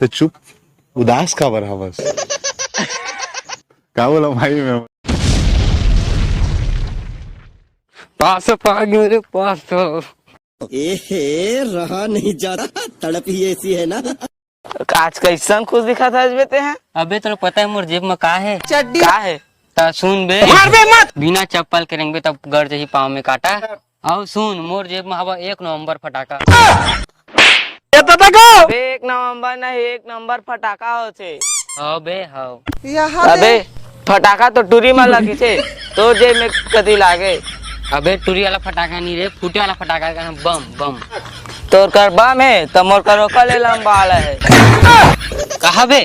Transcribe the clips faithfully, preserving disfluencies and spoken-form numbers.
तो चुप, उदास काबर हवस? का बोला भाई मैं? पास पागे रे पास। ए हे, रहा नहीं जाता, तड़प ही ऐसी है ना। आज कैसन खुश दिखत हस बे तेहा? अबे तोला पता है मोर जेब में का है? चड्डी। का है? त सुन बे। मार बे मत। बिना चप्पल के रेंगबे तब गड़ जही पाँव में कांटा। अउ सुन, मोर जेब में हवा एक नवंबर फटाका। ये तो देखो। अबे एक नवंबर नहीं, एक नंबर फटाका होथे। हव बे, हव। अबे फटाका तो टूरी में लगिथे, तोर जेब में कति लागे? अबे टूरी वाला फटाका नहीं रे, फूटे वाला फटाका का नाम बम, बम। तोर कर बम है, त मोर कर ओकर ले लंबा वाला है। कहा बे?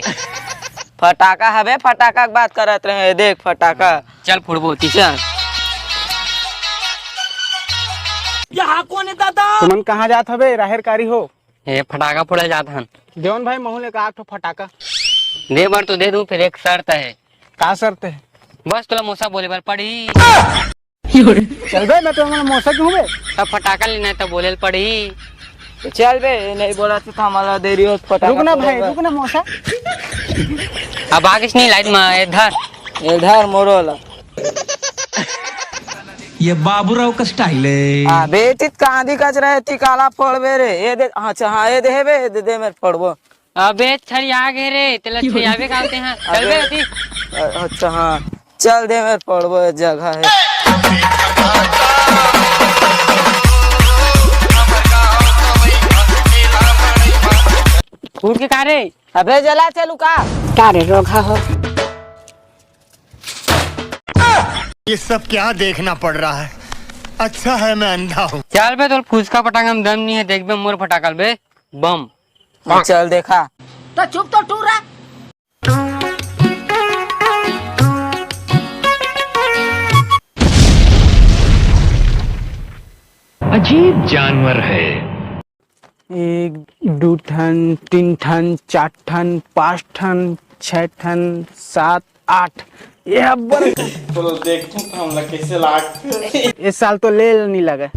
फटाका हबे, फटाका के बात करत रहे, देख फटाका। चल फुड़बो, चल। तुमन कहाँ जात हबे, राहेर कारी हो? ए, फटाका फोड़े जात हन। देवन भाई, महू ले का एक ठो फटाका। दे बर तो दे दूं, फिर एक शर्त है। का शर्त है? बस तोला मोसा बोले बर पड़ी। चल बे, मैं तो मोसा क्यों बे? तब फटाका लेना है, तब बोले ल पड़ी। चल बे, नहीं बोला तो हमारा देरी हो, फटाका रुक ना फोड़े भाई, बर। रुक ना मोसा। अब आगे से नहीं लाइट में, ए धर। ए धर मोरो वाला। ये बाबूराव का स्टाइल है। अबे, तित कांदी कचरा है, ती काला फोड़बे रे। ये दे, अच्छा, हाँ, ये दे बे, ये दे, दे मेरे फोड़बो। अबे, छरिया गे रे, तेला छरियाबे का होते हैं। चल बे, अबे। अति। अ-, अच्छा, हाँ। चल दे मेरे फोड़बो, ये जगह है। फूट के का रे? अबे, जला चलू का? का रे, रोगहा हो? ये सब क्या देखना पड़ रहा है? अच्छा है मैं अंधा हूँ। चल बे, तोर फुचका पटाखा में दम नहीं है, देखबे मोर फटाका ल बे, बम। हाँ, चल देखा। तो चुप तो टूरा। अजीब जानवर है। एक, दू ठन, तीन ठन, चार ठन, पाँच ठन, छह ठन, सात, आठ। ये अब्बड़। चलो देखते हैं तो हमला कैसे लागथे। इस साल तो ले नहीं लगे।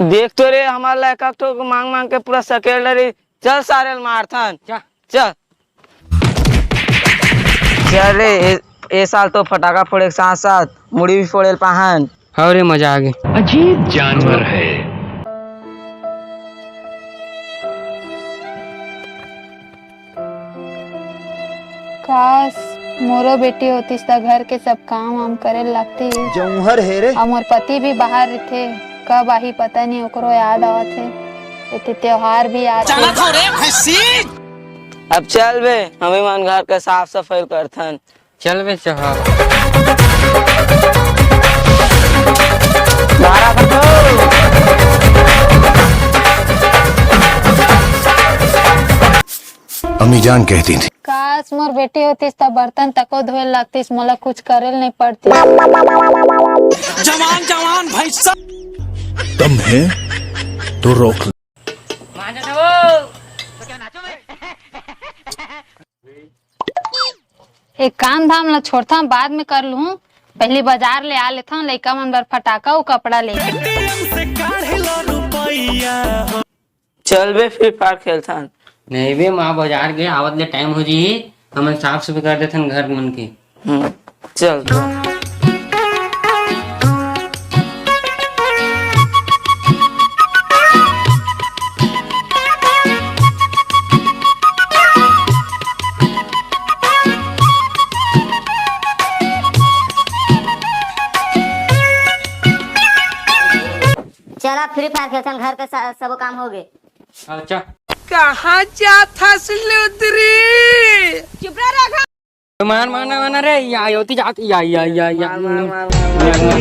देख तो रे, हमार लड़का तो मांग मांग के पूरा सकेल डरी। चल सारे ल मारथन। जा। चल। चल रे, ए, ए साल तो फटाका फोड़े के साथ साथ मुड़ी भी फोड़े ल पाहन। हाँ रे, मजा आ गई। अजीब जानवर है। काश मोरो बेटी होतिस त घर के सब काम वाम करे ल लागतिस। जौहर हे रे। अउ मोर पति भी बाहर रहिथे, कब आही पता नहीं, ओकरो याद आवत हे। एती त्योहार भी आत हे। अब चल बे, हमें मन घर के साफ सफाई करथन। चल बे, चहा। अम्मी जान कहती थी। काश मोर बेटी होतिस त बर्तन तको धोए लागतिस, मोला कुछ करे ल नहीं पड़तिस। जवान जवान भैंसा। दम है तो रोक। एक काम धाम ला छोड़थन, बाद में कर लूँ, पहली बाजार ले आ लेथन लइका मन बर फटाका अउ कपड़ा ले। चल बे, फ्री फायर खेलथन। नहीं बे, माँ बाजार गए, आवत ले टाइम हो जी, हमन साफ सफाई कर देथन घर मन के। हम्म, चल तो। चल, अब फ्री फायर खेलथन, घर के स-, सबो काम हो गए। अच्छा। कहाँ जात हस लुदरी? चुप रह रे। मार, मार, ना, मार, ना रे, या, योती जात, या, या, या, या। मार, मार, मार, मार, मार।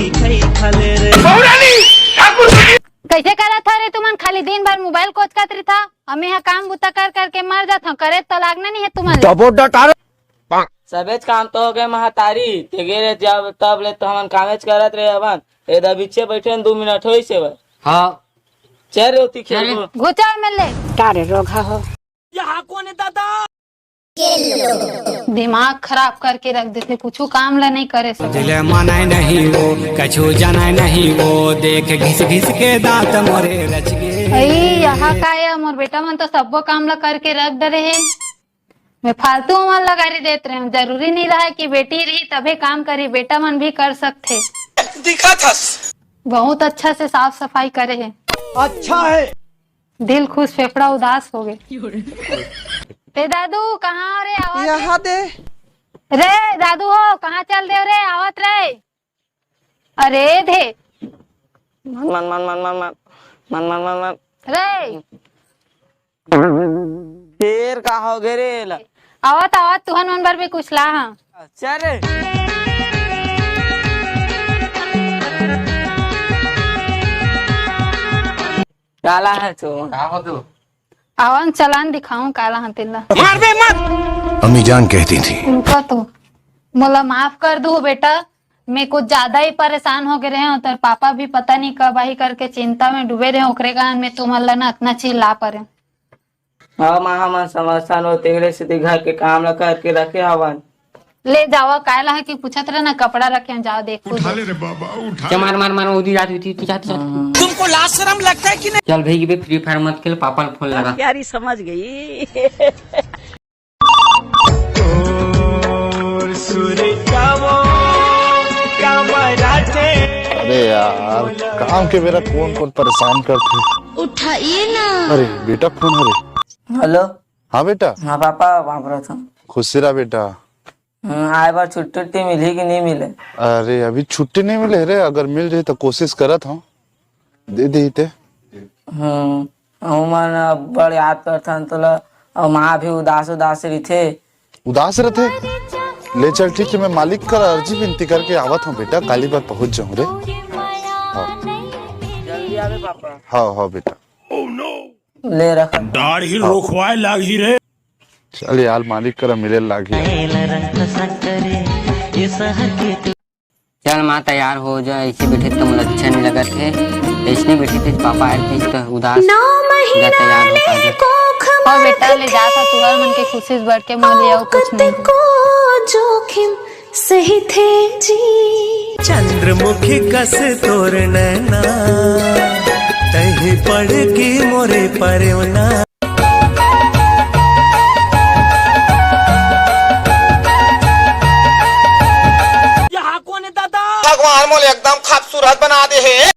कैसे करत हो रे तुमन? खाली दिन भर मोबाइल कोचकत रहिथा, अउ मेहा काम बुता कर करके मर जात हूँ, करे तो लागना नहीं है तुमन ले। सबेच काम तो हो गए महतारी, ते गे रे जब तब ले तो हमन कामेच करत रहे हवन, ए दा बिच्चे बैठे हन, दू मिनट होइस हे बस। हाँ। चल रे ओती खेलबो। घुचा में ले। का रे रोगहा हो? दिमाग खराब करके रख देथे, कुछु काम ला नहीं करे सके। दिल माने नहीं वो, कछु जाने नहीं वो, देख घिस घिस के दांत मोरे रच गए। अई या। हाँ, का ये मोर बेटा मन तो सब्बो काम ला करके रख डरे हे। मैं फालतू मन ला गारी देत रहे हूँ, जरूरी नहीं रहा कि बेटी रही तभे काम करी, बेटा मन भी कर सकथे। दिखा थस। बहुत अच्छा से साफ सफाई करे हे। अच्छा है। दिल खुश, फेफड़ा उदास हो गए। ए दादू, कहाँ हो रे? आवाज यहाँ दे। रे दादू हो, कहाँ चल दे रे? आवत रे। अरे दे। मन, मन, मन, मन, मन, मन, मन, मन, मन, मन। रे। शेर का हो गे रे ला? आवत, आवत, तुहन मन बर भी कुछ ला, हाँ। चल रे। काला है तो। का हो तू? आवन चलान दिखाऊं काला हां तेला। मार बे, मार। अम्मी जान कहती थी। उनका तो मोला माफ कर दू बेटा, मैं कुछ ज्यादा ही परेशान हो गए रहे हूँ। तेरे पापा भी पता नहीं कब आई करके चिंता में डूबे रहे, ओकरे कारण मैं तुमन ला ना अतना चिल्ला परे। हाँ माँ, हमन समझथन, वो तेरे से घर के काम ला करके रखे हवन। ले जावा, काय ला है कि पूछत रहे ना, कपड़ा रखे हैं, जाओ देखो। उठा ले रे बाबा, उठा। चल मार, मार, मार, उदी जात, उदी, उदी जात, जात। तुमको लाज शर्म लगता है कि नहीं? चल भाई, ये फ्री फायर मत खेल, पापा फोन लगा। प्यारी समझ गई। अरे यार, काम के बेरा कौन कौन परेशान करथे। उठाइए ना। अरे बेटा, फोन हरे। हेलो। हाँ बेटा। हाँ पापा, वापरत हूँ। खुशी रहा बेटा। हम्म, आए बार छुट्टी उट्टी मिली कि नहीं मिले? अरे अभी छुट्टी नहीं मिले रे, अगर मिल जाए तो कोशिश करत हूँ दे दे ते। हम्म, अहू मन अब्बड़ याद करथन तोला, अउ माँ भी उदास उदास रहिथे। उदास रहिथे? ले चल ठीक है, मैं मालिक कर अर्जी विनती करके आवत हूँ बेटा, काली बार पहुँच जाऊँ रे। हाँ। जल्दी आवे पापा। हाँ हाँ बेटा। ले रख। दाढ़ी रोखवाए लागही रे। चल यार, मालिक करा मिले लागही। चल माँ, तैयार हो जा, ऐसे बैठे तो मोला अच्छा नहीं लगत है। ऐसने बैठे थे पापा आए थे तो उदास। नौ महीना ले कोख और बेटा ले जाता तुहर मन के खुशी से बढ़ के मोर लिए और कुछ नहीं। को जोखिम सही थे जी। चंद्रमुखी कस तोर नैना, तही पड़ के मोरे परवना। यहाँ कौन है दादा? भगवान मोले एकदम खूबसूरत बना दे है।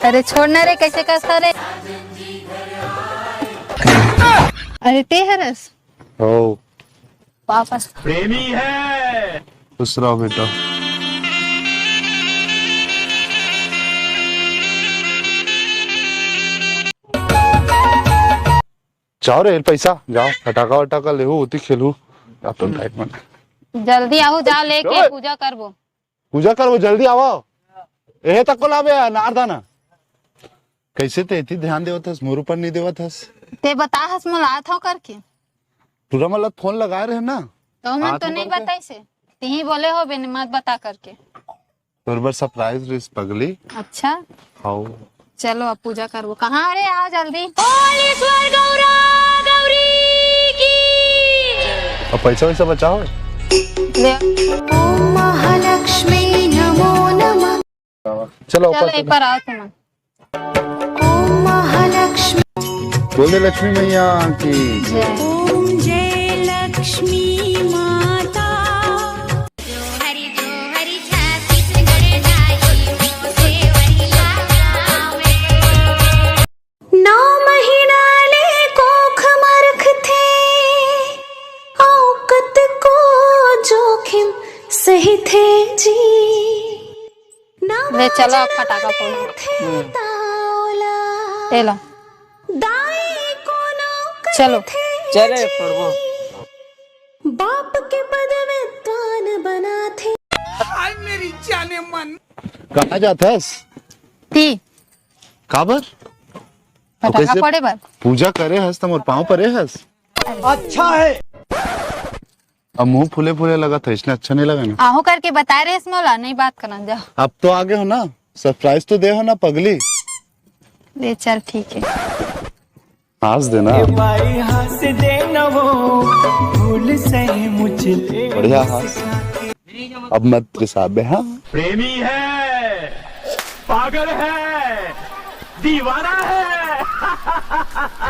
अरे छोड़ ना रे, कैसे करता रे? अरे ते हरस। हो। वापस। प्रेमी है। खुश रहो बेटा। जाओ रे, पैसा, जाओ, फटाका वटाका लेहू, उती खेलू। अपन टाइप में। जल्दी आहू, जा लेके पूजा करबो। पूजा करबो, जल्दी आवा। एहे तक को लाबे, नारदाना। कैसे ते इतनी ध्यान देवत हस, मोर ऊपर नहीं देवत हस? ते बता हस, मोला आत हो करके। पूरा मतलब फोन लगाए रहे ना। तो मैं तो नहीं बताई से। तिही बोले हो बिन मत बता करके। तोर बर सरप्राइज रिस पगली। अच्छा। हाउ। चलो अब पूजा करबो। कहाँ रे, आओ जल्दी। बोल ईश्वर गौरा गौरी की। अब पैसा वैसा बचाओ। ले। ओम महालक्ष्मी नमो नमः। चलो चलो ऊपर एक चलो। बार आओ तुम। ओम महालक्ष्मी। बोल दे लक्ष्मी मैया की। जय। ओम जय लक्ष्मी माता। नौ महीना ले कोख म रखथे, अउ कतको जोखिम सहिथे जी। ले चलो, फटाका फोड़। हम्म। ले लो। चलो। चले, फोड़बो। बाप के पद में तान बनाथे। हाय मेरी जाने मन। कहाँ जाथस? ती। काबर? फटाका फोड़े बर। पूजा करे हस त मोर पाँव परे हस। अच्छा है। अब मुंह फूले फूले लगत है, इसने अच्छा नहीं लगा ना। आहू करके बताए रहे मोला, नहीं बात करना जा। अब तो आगे हो ना, सरप्राइज तो दे हो ना पगली। ले चल ठीक है। हंस देना। ए भाई हंस देना वो, भूल से मुझे बढ़िया हंस। अब मत गुस्सा बे, हाँ? प्रेमी है। पागल है, दीवाना है।